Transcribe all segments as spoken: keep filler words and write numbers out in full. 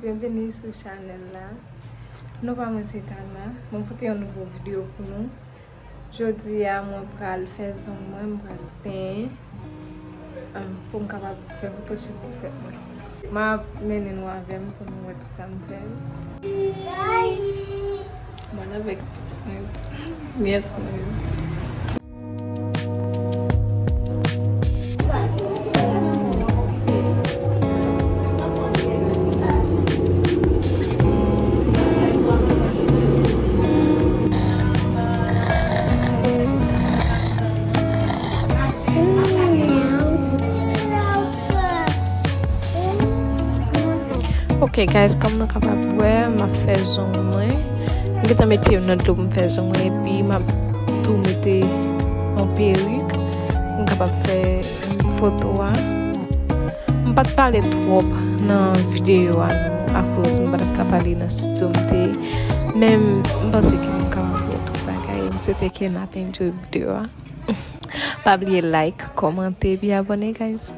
Byenveni sou chanèl la. Non pa mwen se Tana. Mwen pote yon nouvo videyo pou nou. Jodi a mwen pral fè zong mwen, mwen pral penyen, um, pou m kapab fè photoshop pou fèt mwen. M ap mennen nou avè m pou nou wè tout sa m fè yo. Mwen avèk pitit mwen yo, nyès mwen yo. Ok guys, kòm nou kapab wè, m ap fè zong mwen. M gentan met pye m nan dlo pou m fè zong mwen, epi m ap tou mete yon perik pou m kapab fè foto a. M pa t pale twòp nan videyo a non, akoz m pa t ap ka pale nan estidyo m te ye. Men m panse ke m kapab fè tout bagay. M swete ke n ap enjoy videyo a. Pa bliye like, kòmante, epi abòne, guys.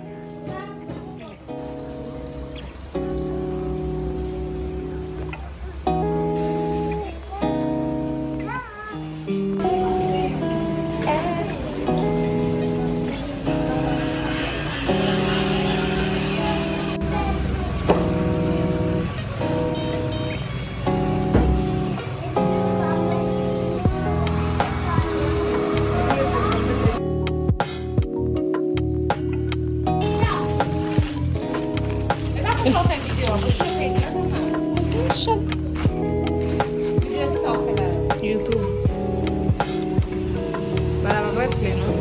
YouTube. Bagay la pa parèt klè non.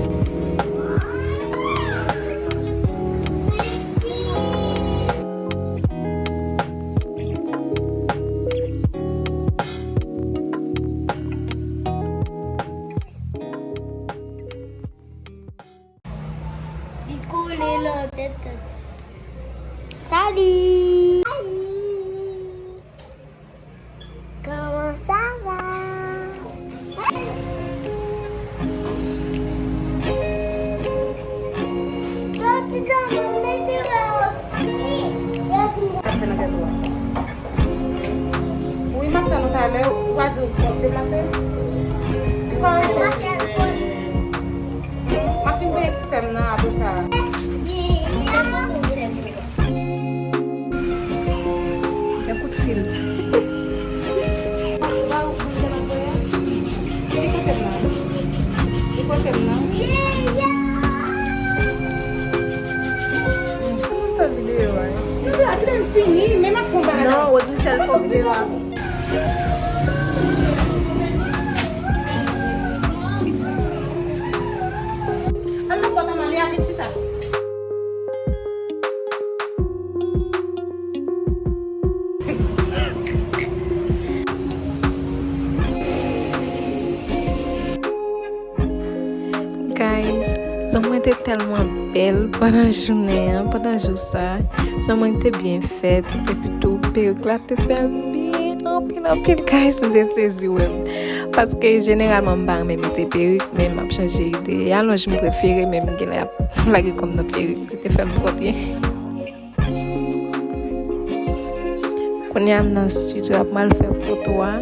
Li kole nan tèt tante. Salut! Comment ça va? Tante, tante, mete la osi. Sa fè nan tèt ou a. Wi, m ap tann ou talè. Ou pa di w konn deplase? Ou pa rete? M ap fin peye ti sè m nan, apre sa. Gen kout fil. Li kote m nan? Li kote m nan? Mwen fè videyo a. Videyo a, kite m fini, men m ap fè yon bagay. Non, Rose Michelle fè videyo a. Al nan pòt an, Malia vin chita. Guys, zong mwen te tèlman bèl pandan jounen an, pandan jou sa. Zong mwen te byen fèt, epi tou perik la te fè m byen anpil, anpil, guys, m te sezi wè m. Paske jeneralman m pa renmen mete perik, men m ap chanje ide. E alonj m prefere, men m genlè ap lage kò m nan perik. Li te fè m twò byen. Kounye a m nan estidyo ap mal fè foto a.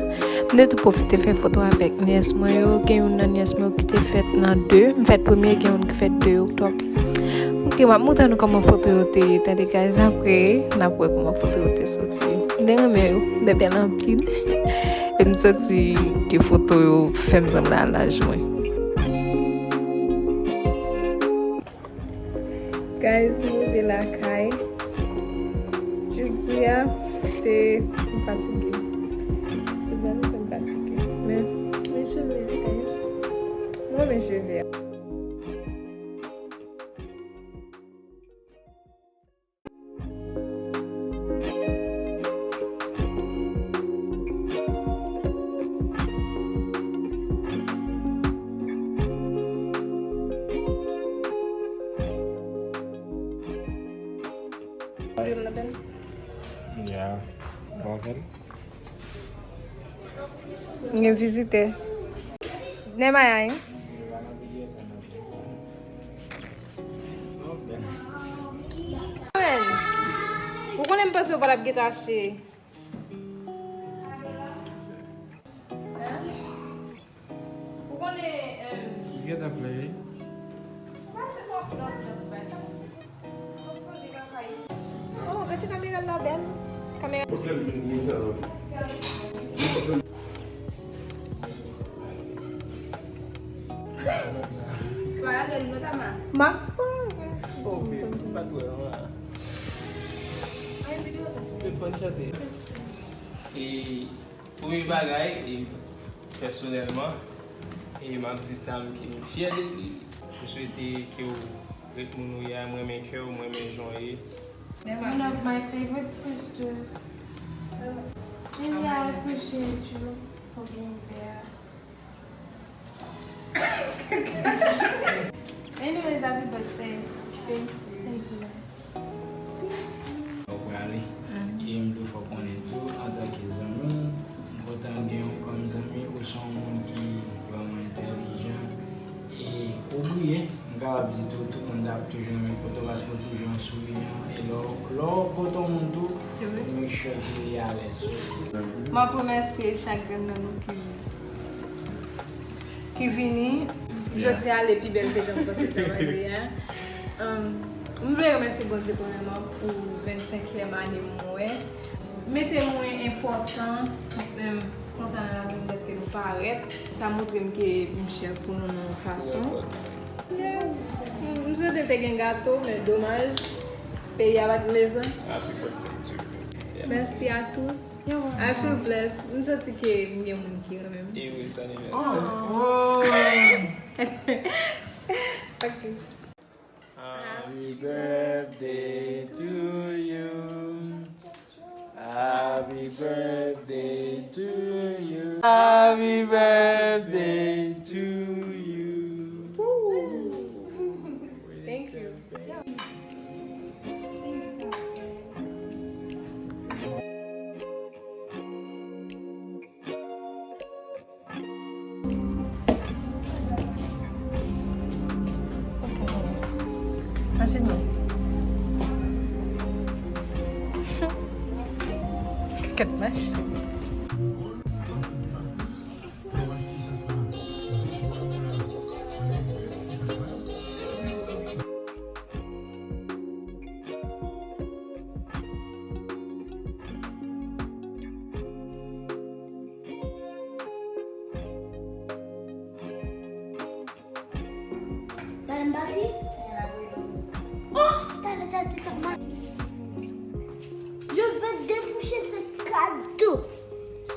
M te tou pwofite fè foto avèk nyès mwen yo. Gen youn nan nyès mwen yo ki te fèt nan de. M fèt premye, gen youn ki fèt de oktòb. Ok, m ap montre nou kòman foto yo te ye, tande guys, apre n ap wè kòman foto yo te soti. M te renmen yo, m te bèl anpil. E m santi ke foto yo fè m sanble a laj mwen. Guys, m rive lakay. Jodi a, te, m fatige. Jodi a, te fè m fatige. Men, men cheve a, guys. M renmen cheve a. Yeah, bon, Gen vizitè. Nèmaya, wi. Konnen m panse w pa t ap gentan achte. Hein? Ou konnen, em, Gentan plè, wi. Ou pa se fò fò nan nan bay ta ti. Fò fò de nan kay ti. Oh, gade kamera la bèl. Kamera. Wala, gade nou kama. Ma. Oh, babe, pa twò la. Ay, videyo la. Babe, fò n chante. E, premye bagay, e, pèsonèlman, e m ap di Tam ke m fyè de li. M swete ke w ret moun ou ye a, m renmen kè w, m renmen jan w ye. One of my favorite sisters. Really, I appreciate you for being there. Anyways, happy birthday. Stay blessed. Ou prale. E m tou fò konnen tou, antanke zanmi, m kontan gen w kòm zanmi, ou se yon moun ki vrèman entèlijan e ou briyan. M kapab di tou, tout moun t ap toujou renmen kote w paske w toujou an souriyan. E lè w, lè w kote yon moun tou, ou make sure ke li alèz. So, se M ap remèsye chak grenn nan nou ki, ki vini. Jodi a ale pi bèl ke jan m panse l t ap ale a. Um, m vle remèsye Bondye premyèman pou vennsenkyèm ane m wè. Mete mwen enpòtan, um, konsa nan lavi m dèske nou parèt. Sa montre m ke m chè pou nou nan yon fason. Yeah. M, m swete te gen gato, men domaj, peyi a pa t vle sa. Happy birthday to you. Yeah. Merci à tous. I feel blessed. M santi ke m gen moun ki renmen m. E wi, sa anivèsè. Oh. Ok. Happy birthday to you. Happy birthday to you. Happy birthday to you. Thank you. Ok. Mache non. Kèt mache. Madanm Bati? Oh, talè, talè, talè, talè. Je vais déboucher ce cadeau.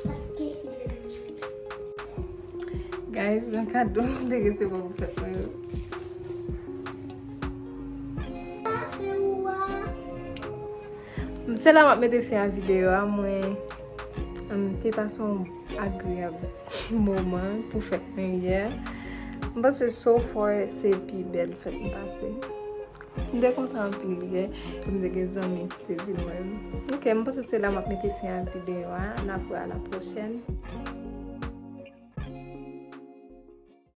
Paske Guys, yon kado m te resevwa pou fèt mwen yo. Se la m ap mete fen a videyo a. Mwen, m te pase yon agreyab moman pou fèt mwen yè. M panse so far se pi bèl fèt m pase. M te kontan anpil yè. M te gen zanmi ki te vin wè m. Ok, m panse se la m ap mete fen a videyo a. N ap wè a la pwochèn.